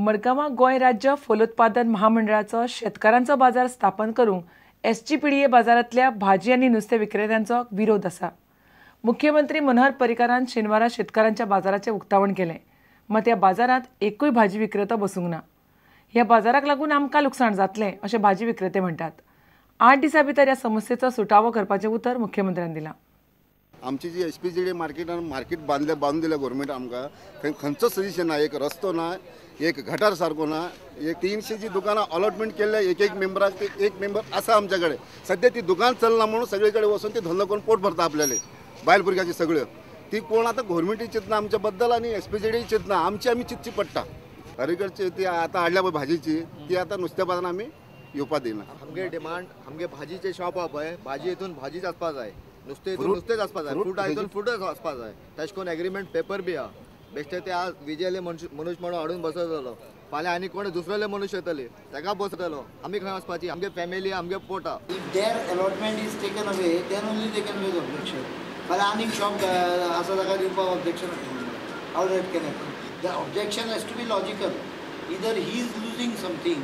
मडगांवां गोंय राज्य फलोत्पादन महामंडळाचो शेतकारांचो बाजार स्थापन करूंक एसजीपीडीए बाजारांतल्या भाजी आनी नुस्तें विक्रेत्यांचो विरोध आसा. मुख्यमंत्री मनोहर पर्रीकारान शेनवारा शेतकारांच्या बाजाराचें उक्तावण केलें. मात ह्या बाजारांत एकूय भाजी विक्रेतो बसूंक ना. ह्या बाजाराक लागून आमकां लुकसाण जातलें अशें भाजी विक्रेते म्हणटात. 8 दिसां भितर ह्या समस्येचो सुटावो करपाचें उतर मुख्यमंत्र्यान दिलां. आमची G S P G D मार्केटान मार्केट बांदले बांदून दिल्या गव्हर्मेंट आमकां थंय खंयचोच सजेशन ना, एक रस्तो ना, एक गटार सारको ना. एक 300 जी दुकानां अलॉटमेंट केल्ले एक एक मेंबराक, ते एक मेंबर आसा आमच्या कडेन. सद्या ती दुकान चलना म्हणून सगळे कडेन वचून ती धंदो करून पोट भरता आपल्याले बायल भुरग्याची सगळ्यो. ती कोण आतां गव्हर्मेंटूय चिंतना आमच्या बद्दल आनी एस पी जी डी चिंतना, आमची आमी चिंतची पडटा. हरिकडची ती आतां हाडल्या पळय भाजीची, ती आतां नुस्त्या बाजारान आमी येवपा दिना. आमगे डिमांड आमगे भाजीचे शॉप आहा पळय, भाजी हितून भाजीच आसपा जाय, नुस्तें हितून नुस्तेंच आसपा जाय, फ्रुटा हितून फ्रुटच आसपा जाय. तशें करून एग्रीमेंट पेपर बी आहा. बेश्टे ते आज विजयले मनुष्य म्हणून हाडून बसयतलो, फाल्यां आनी कोण दुसरोले मनुष्य येतले ताका बसयतलो. आमी खंय वचपाची? आमगे फॅमिली, आमगे पोटा. If their allotment is taken away then only they can raise objection. फाल्यां आनीक शॉप आसा ताका दिवपाक objection हाडटलें. How that can happen? The objection has to be logical. Either he is losing something,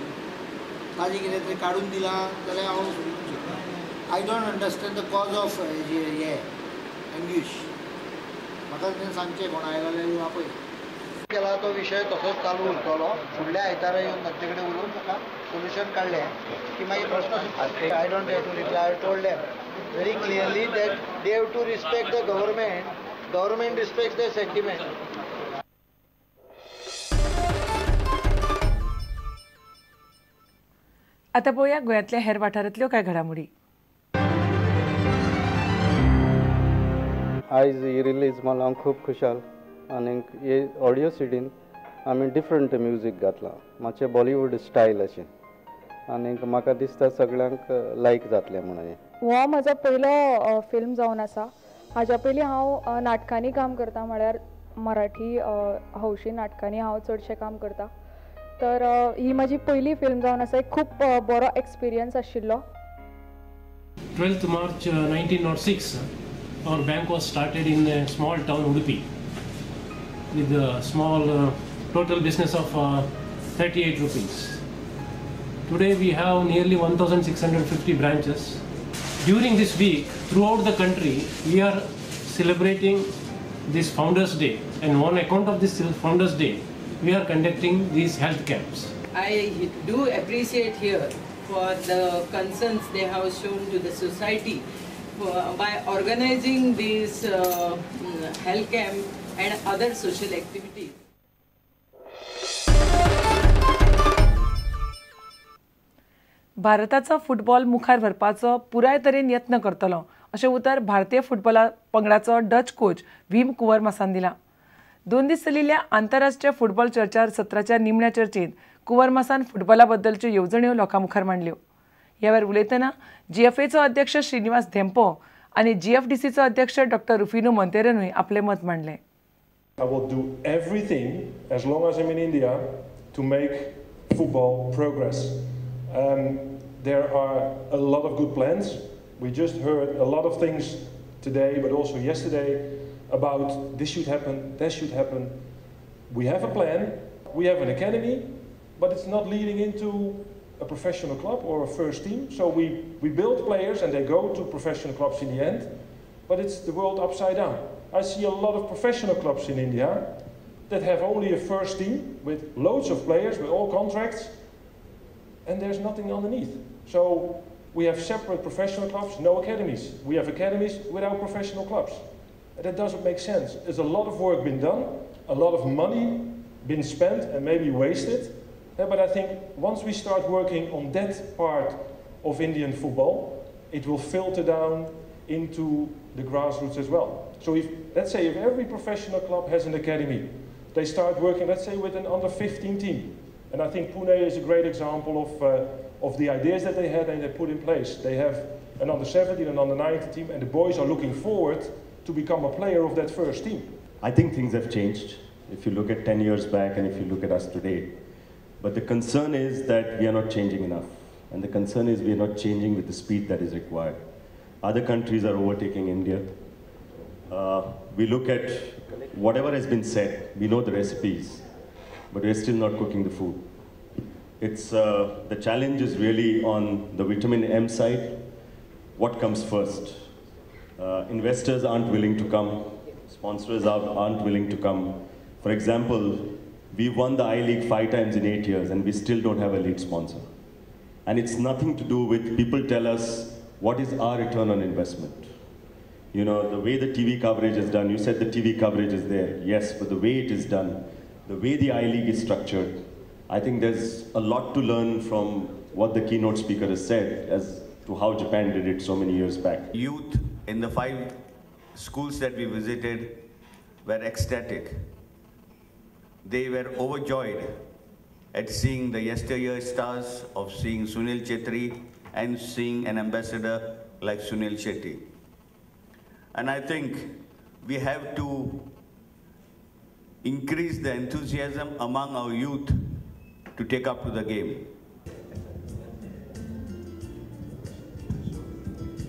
ताजें कितें तरी काडून दिलां जाल्यार हांव समजूंक शकता. I don't understand the cause of हे एंग्विश. म्हाका तें सांगचें कोण आयला जाल्यार आपय केला तो विशय तसोच चालू उरतलो. फुडल्या आयतारा येवन तांचे कडेन उलोवन म्हाका सोल्युशन काडलें की मागीर प्रश्न सुट्टा. I don't have to reply. I told them very clearly that they have to respect the government, government respects the sentiment. आतां पळोवया गोंयांतल्या हेर वाठारांतल्यो कांय घडामोडी. आयज ही रिलीज मला हांव खूब खुशाल आनी हे ऑडियो सिडीन आमी डिफरंट म्युजीक घातलां, मातशें बॉलिवूड स्टायल अशें, आनी म्हाका दिसता सगळ्यांक लायक जातलें म्हणून. हो म्हजो पयलो फिल्म जावन आसा. हाज्या पयलीं हांव नाटकांनी काम करता, म्हळ्यार मराठी हौशी नाटकांनी हांव चडशें काम करता. तर ही म्हजी पयली फिल्म जावन आसा. एक खूब बरो एक्सपिरियन्स आशिल्लो. 12th March 1906 our bank was started in a small town Udupi with a small total business of 38 rupees. Today we have nearly 1650 branches. During this week, throughout the country, we are celebrating this Founders Day, and on account of this Founders Day, we are conducting these health camps. I do appreciate here for the concerns they have shown to the society by organizing this health camp and other social activities. भारताचो football मुखार व्हरपाचो पुराय तरेन यत्न करतलो अशें उतर भारतीय फुटबॉला पंगडाचो डच कोच भीम कुंवरमासान दिलां. 2 दीस चलिल्ल्या आंतरराष्ट्रीय फुटबॉल चर्चा सत्राच्या निमण्या चर्चेंत कुंवरमासान फुटबॉला बद्दलच्यो येवजण्यो लोकां मुखार मांडल्यो. ह्या वेळार उलयतना जीएफएचो अध्यक्ष श्रीनिवास धेंपो आनी जीएफडीसीचो अध्यक्ष डॉक्टर रुफिनो मोंतेरोनूय आपलें मत मांडलें. I will do everything as long as I'm in India to make football progress. There are a lot of good plans. We just heard a lot of things today, but also yesterday, about this should happen, that should happen. We have a plan, we have an academy, but it's not leading into a professional club or a first team. So we build players and they go to professional clubs in the end, but it's the world upside down. I see a lot of professional clubs in India that have only a first team with loads of players, with all contracts, and there's nothing underneath. So we have separate professional clubs, no academies. We have academies without professional clubs. That doesn't make sense. There's a lot of work been done, a lot of money been spent and maybe wasted. But I think once we start working on that part of Indian football, it will filter down into the grassroots as well. So if, let's say, if every professional club has an academy, they start working, let's say, with an under-15 team. And I think Pune is a great example of the ideas that they had and they put in place. They have an under-17 and under-19 team, and the boys are looking forward to become a player of that first team. I think things have changed. If you look at 10 years back and if you look at us today. But the concern is that we are not changing enough. And the concern is we are not changing with the speed that is required. Other countries are overtaking India. We look at whatever has been said, we know the recipes. but we're still not cooking the food. It's, the challenge is really on the vitamin M side. What comes first? Investors aren't willing to come. Sponsors aren't willing to come. For example, we won the I-League 5 times in 8 years and we still don't have a lead sponsor. And it's nothing to do with, people tell us, what is our return on investment? You know, the way the TV coverage is done, you said the TV coverage is there. Yes, but the way it is done, the way the I-League is structured, I think there's a lot to learn from what the keynote speaker has said as to how Japan did it so many years back. Youth in the 5 schools that we visited were ecstatic. They were overjoyed at seeing the yesteryear stars, of seeing Sunil Chhetri and seeing an ambassador like Sunil Shetty. And I think we have to increase the enthusiasm among our youth to take up to the game.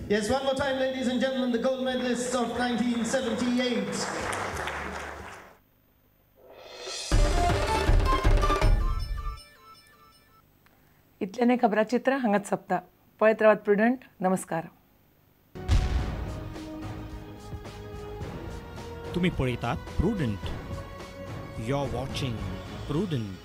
Yes, one more time, ladies and gentlemen, the gold medalists of 1978. इतल्याने खबराचित्र हांगाच सोंपता. पळयत रावात prudent. नमस्कार. तुम्ही पळयतात Prudent. You are watching Prudent.